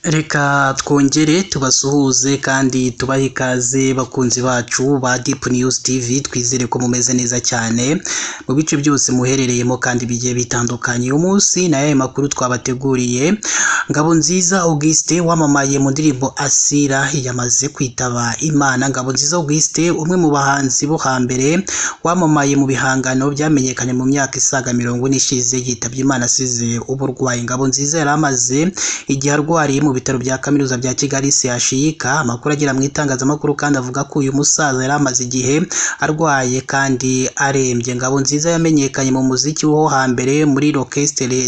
Reka twongere tubasuhuze kandi tubahe ikaze bakunzi bacu ba Deep News TV, twizere ko mumeze neza cyane mu bice byose muherereyemo kandi bigiye bitandukanye. Uyu munsi ni ayahe makuru twabateguriye? Ngabonziza Augustin wamamaye mu ndirimbo Asira yamaze kwitaba Imana. Ngabonziza Augustin, umwe mu bahanzi bo hambere wamamaye mu bihangano byamenyekanye mu myaka isaga 40 ishize, yitabye Imana asize uburwayi. Ngabonziza yari amaze igihe arwariye mu bitaro bya kaminuza bya Kigali CHUK. Amakuru agera mu itangazamakuru kandi avuga ko uyu musaza yari amaze igihe arwaye kandi arembye. Ngabonziza yamenyekanye mu muziki wo hambere muri Orchestre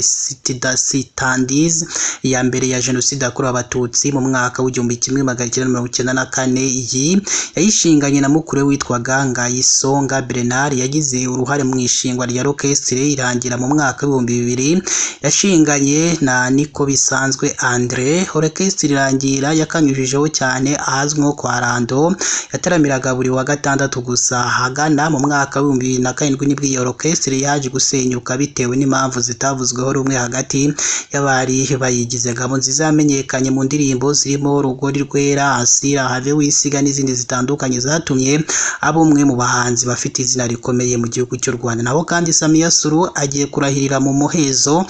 Sitandiz ya mbere ya Jenoside yakorewe Abatutsi mu mwaka w'1994. Iyi yayishinganye na mukuru we witwaga Ngayisonga Bernard. Yagize uruhare mu ishingwa rya orchestre irangira mu mwaka w'2000. Yashinganye na Niko Bisanzwe Andre. Orchestre irangira yakanyujijeho cyane ahazwi nko kwa Rando, yataramiraga buri wa gatandatu gusa. Ahagana mu mwaka w'2007 nibwo iyo orchestre yaje gusenyuka bitewe n'impamvu zitavuzweho rumwe hagati y'abari bayigize. Ngabonziza yamenyekanye mu ndirimbo zirimo Rugori Rwera, Asira, Have Wisiga n'izindi zitandukanye zatumye aba umwe mu bahanzi bafite izina rikomeye mu gihugu cy'u Rwanda. Naho kandi Samia Suluhu agiye kurahirira mu muhezo.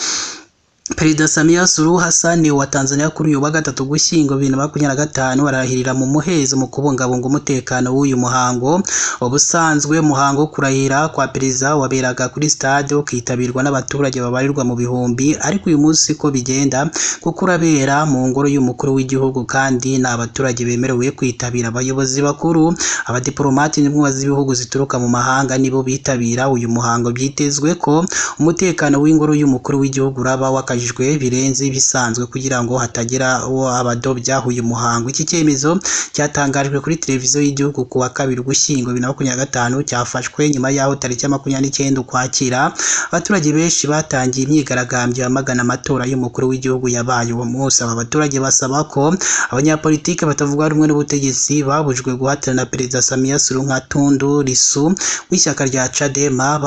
Perezida Samia Suluhu Hassan wa Tanzania kuri uyu wa gatatu Ugushyingo 2025 arahirira mu muhezo mu kubungabunga umutekano w'uyu muhango. Ubusanzwe umuhango wo kurahira kwa perezida waberaga kuri stade ukitabirwa n'abaturage babarirwa mu bihumbi, ariko uyu munsi ko bigenda kuko urabera mu ngoro y'umukuru w'igihugu kandi ni abaturage bemerewe kwitabira. Abayobozi bakuru, abadiplomate n'intumwa z'ibihugu zituruka mu mahanga nibo bitabira uyu muhango. Byitezwe ko umutekano w'ingoro y'umukuru w'igihugu uraba wakajijwe birenze ibisanzwe kugira ngo hatagira uwo abadobya uyu muhango. Iki cyemezo cyatangajwe kuri televiziyo y'igihugu ku wa kabiri Ugushyingo 2025, cyafashwe nyuma y'aho tariki ya 29 Ukwakira abaturage benshi batangiye imyigaragambyo yamagana amatora y'umukuru w'igihugu yabaye uwo munsi. Aba baturage basaba ko abanyapolitike batavuga rumwe n'ubutegetsi babujijwe guhatana na Perezida Samia Suluhu nka Tundu Lissu w'ishyaka rya Chadema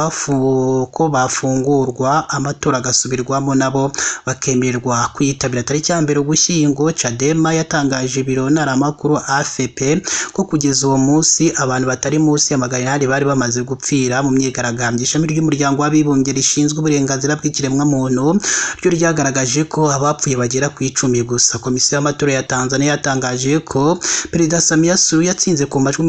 ko bafungurwa amatora agasubirwamo nabo bakemererwa kwitabira. Tariki ya 1 Ugushyingo Chadema yatangaje ibiro ntaramakuru AFP ko kugeza uwo munsi abantu batari munsi ya 800 bari bamaze gupfira mu myigaragambyo. Ishami ry'umuryango w'abibumbye rishinzwe uburenganzira bw'ikiremwamuntu ryo ryagaragaje ko abapfuye bagera ku 10 gusa. Komisiyo y'amatora ya Tanzania yatangaje ko Perezida Samia Suluhu yatsinze ku majwi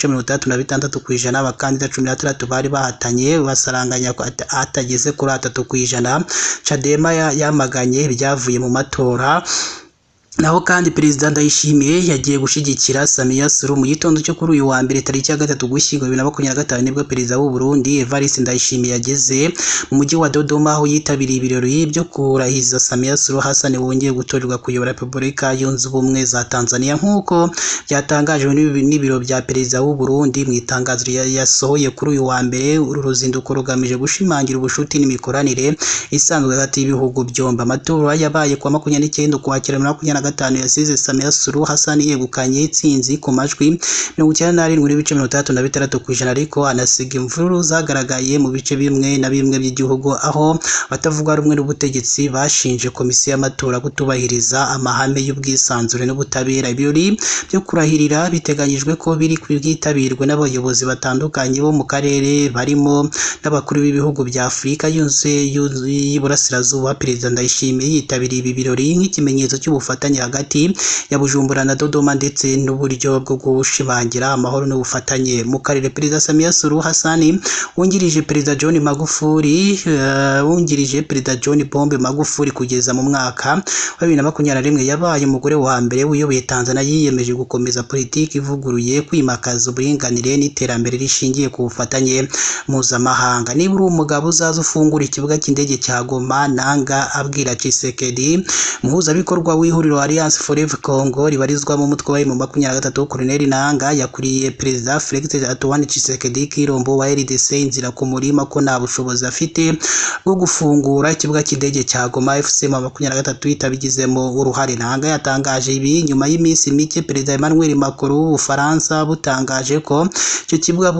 97.66%, abakandida 16 bari bahatanye basaranganya atageze kuri 3%. Chadema yamaganye ibyavuye mu matora. Naho kandi Perezida Ndayishimiye yagiye gushyigikira Samia Suluhu mu gitondo cyo kuri uyu wa mbere tariki ya 3 Ugushyingo 2025, nibwo Perezida w'u Burundi Evariste Ndayishimiye yageze mu mujyi wa Dodoma aho yitabiriye ibirori byo kurahiza Samia Suluhu Hassan wongeye gutorerwa kuyobora Repubulika Yunze Ubumwe za Tanzania, nk'uko byatangajwe n'ibiro bya Perezida w'u Burundi mu itangazo yasohoye kuri uyu wa mbere. Uru ruzinduko rugamije gushimangira ubucuti n'imikoranire isanzwe hagati y'ibihugu byombi. Amatora yabaye kuwa 29 Ukwakira 2025 yasize Samia Suluhu Hassan yegukanye intsinzi ku majwi 97.66%, ariko anasiga imvururu zagaragaye mu bice bimwe na bimwe by'igihugu aho batavuga rumwe n'ubutegetsi bashinje komisiyo y'amatora kutubahiriza amahame y'ubwisanzure n'ubutabera. Ibirori byo kurahirira biteganyijwe ko biri bwitabirwe n'abayobozi batandukanye bo mu karere barimo n'abakuru b'ibihugu bya Afurika yunze y'Iburasirazuba. Perezida Ndayishimiye yitabiriye ibi birori nk'ikimenyetso cy'ubufatanye hagati ya Bujumbura na Dodoma ndetse n'uburyo bwo gushimangira amahoro n'ubufatanye mu karere. Perezida Samia Suluhu Hassan wungirije Perezida John Magufuli wungirije Perezida John Pombe Magufuli kugeza mu mwaka wa 2021, yabaye umugore wa mbere uyoboye Tanzania. Yiyemeje gukomeza politiki ivuguruye, kwimakaza uburinganire n'iterambere rishingiye ku bufatanye mpuzamahanga. Niba uri umugabo uzaza ufungura ikibuga cy'indege cya Goma, Nanga abwira Tshisekedi. Umuhuzabikorwa w'ihuriro Alliance Forever Congo ribarizwamo umutwe wa M23, Colonel Nanga yakuriye Perezida Felix Antoine Tshisekedi Kilombo wa RDC inzira ku murima ko nta bushobozi afite bwo gufungura ikibuga cy'indege cya Goma FC M23 itabigizemo uruhare. Nanga yatangaje ibi nyuma y'iminsi mike Perezida Emmanuel Macron w'Ubufaransa butangaje ko icyo kibuga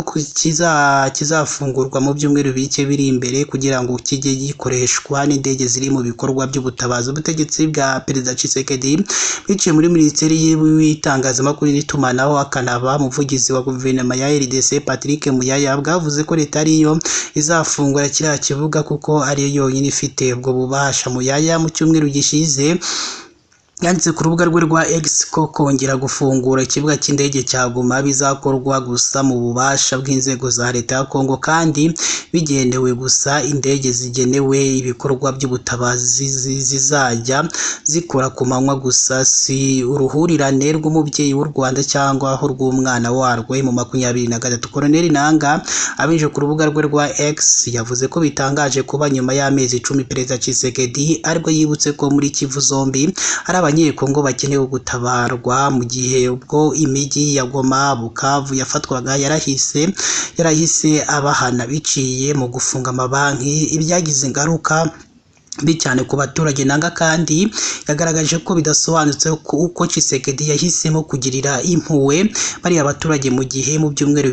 kizafungurwa mu byumweru bike biri imbere kugira ngo kijye gikoreshwa n'indege ziri mu bikorwa by'ubutabazi. Ubutegetsi bwa Perezida Tshisekedi kandi biciye muri Minisiteri y'itangazamakuru n'itumanaho, akanaba umuvugizi wa guverinoma ya RDC Patrick Muyaya, bwavuze ko leta ariyo izafungura kiriya kibuga kuko ariyo yonyine ifite ubwo bubasha. Muyaya mu cyumweru gishize yanditse ku rubuga rwe rwa X ko kongera gufungura ikibuga cy'indege cya Goma bizakorwa gusa mu bubasha bw'inzego za leta ya Kongo, kandi bigenewe gusa indege zigenewe ibikorwa by'ubutabazi zizajya zikora ku manywa gusa, si uruhurirane rw'umubyeyi w'u Rwanda cyangwa urw'umwana warwo. Mu 23 Colonel Nanga abinyujije ku rubuga rwe rwa X yavuze ko bitangaje kuba nyuma y'amezi 10 Perezida Tshisekedi aribwo yibutse ko muri Kivu zombi ari Abanyekongo bakenewe gutabarwa, mu gihe ubwo imijyi ya Goma, Bukavu yafatwaga yarahise abahana biciye mu gufunga amabanki, ibyagize ingaruka mbi cyane ku baturage. Nanga kandi yagaragaje ko bidasobanutse uko Tshisekedi yahisemo kugirira impuhwe bariya baturage mu gihe mu byumweru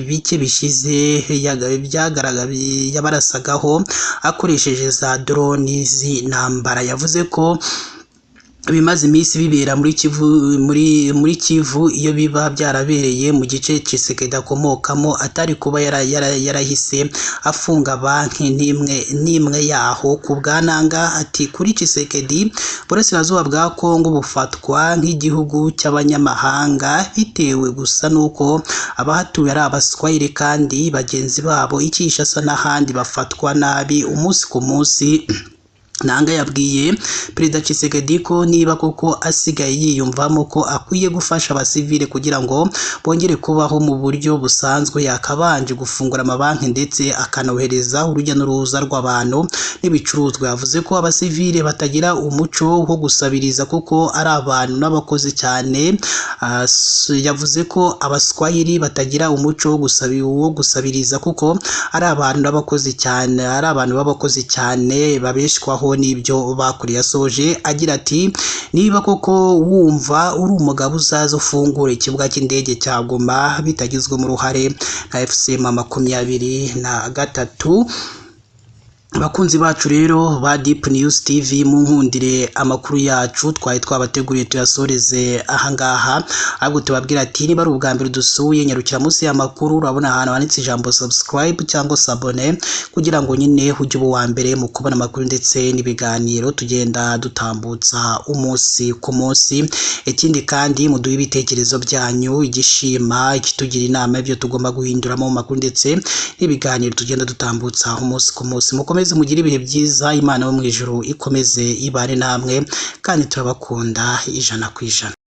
bike bishize yabarasagaho akoresheje za droni z'intambara. Yavuze ko bimaze iminsi bibera muri Kivu, muri Kivu iyo biba byarabereye mu gice Tshisekedi akomokamo atari kuba yarahise afunga banki n'imwe yaho. Ku bwa Nanga ati kuri Tshisekedi, Burasirazuba bwa Kongo bufatwa nk'igihugu cy'abanyamahanga bitewe gusa n'uko abahatuye ari Abaswahili, kandi bagenzi babo i Kinshasa n'ahandi bafatwa nabi umunsi ku munsi. Nanga yabwiye Perezida Tshisekedi ko niba koko asigaye yiyumvamo ko akwiye gufasha abasivile kugira ngo bongere kubaho mu buryo busanzwe, yakabanje gufungura amabanki ndetse akanohereza urujya n'uruza rw'abantu n'ibicuruzwa. Yavuze ko abasivile batagira umuco wo gusabiriza kuko ari abantu n'abakozi cyane. Yavuze ko Abaswahili batagira umuco wo gusabiriza kuko ari abantu n'abakozi cyane, ari abantu b'abakozi cyane babeshwaho n'ibyo bakuriye. Yasoje agira ati niba koko wumva uri umugabo uzaza ufungura ikibuga cy'indege cya Goma bitagizwemo uruhare na AFC M23. Abakunzi bacu rero ba Deep News TV, munkundire amakuru yacu twari twabateguriye tuyasoreze ahangaha, ahubwo tubabwira ati niba ari ubwa mbere dusuye, nyarukira munsi y'amakuru urabona ahantu handitse ijambo subscribe cyangwa s'abonner, kugira ngo nyine ujye uba uwa mbere mu kubona amakuru ndetse n'ibiganiro tugenda dutambutsa umunsi ku munsi. Ikindi kandi muduhe ibitekerezo byanyu, igishima, ikitugira inama y'ibyo tugomba guhinduramo mu makuru ndetse n'ibiganiro tugenda dutambutsa umunsi ku munsi. Mukomeze mugire ibihe byiza, Imana yo mu ijuru ikomeze ibane namwe, kandi turabakunda 100%.